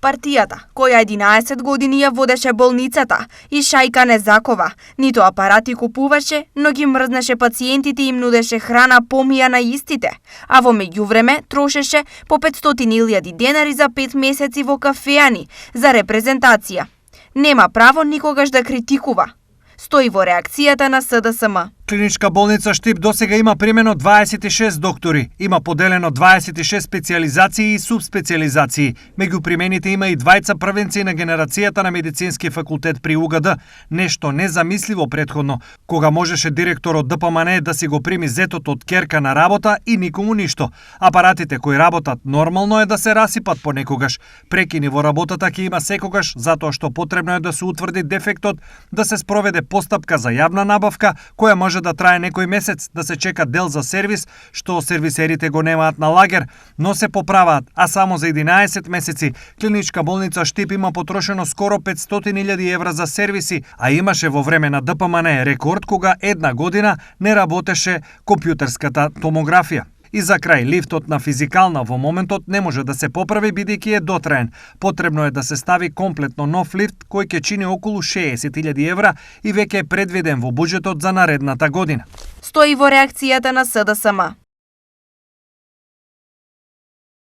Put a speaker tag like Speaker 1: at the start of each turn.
Speaker 1: Партијата, која 11 години ја водеше болницата, и Шајка не закова, ниту апарати купуваше, но ги мрзнеше пациентите и им нудеше храна помија на истите, а во меѓувреме трошеше по 500.000 денари за 5 месеци во кафеани за репрезентација. Нема право никогаш да критикува. Стои во реакцијата на СДСМ.
Speaker 2: Клиничка болница Штип досега има примено 26 доктори, има поделено 26 специјализации и субспецијализации. Меѓу примените има и двајца првенци на генерацијата на медицински факултет при УГД, нешто незамисливо претходно, кога можеше директорот ДПМН да си го прими зетот од керка на работа и никому ништо. Апаратите кои работат нормално е да се расипат понекогаш. Прекини во работата ќе има секогаш, затоа што потребно е да се утврди дефектот, да се спроведе постапка за јавна набавка, која може да трае некој месец, да се чека дел за сервис, што сервисерите го немаат на лагер, но се поправаат, а само за 11 месеци Клиничка болница Штип има потрошено скоро 500.000 евра за сервиси, а имаше во време на ДПМН рекорд кога една година не работеше компјутерската томографија. И за крај, лифтот на физикална во моментот не може да се поправи бидејќи е дотраен. Потребно е да се стави комплетно нов лифт кој ќе чини околу 60.000 евра и веќе е предвиден во буџетот за наредната година.
Speaker 1: Стои во реакцијата на СДСМ.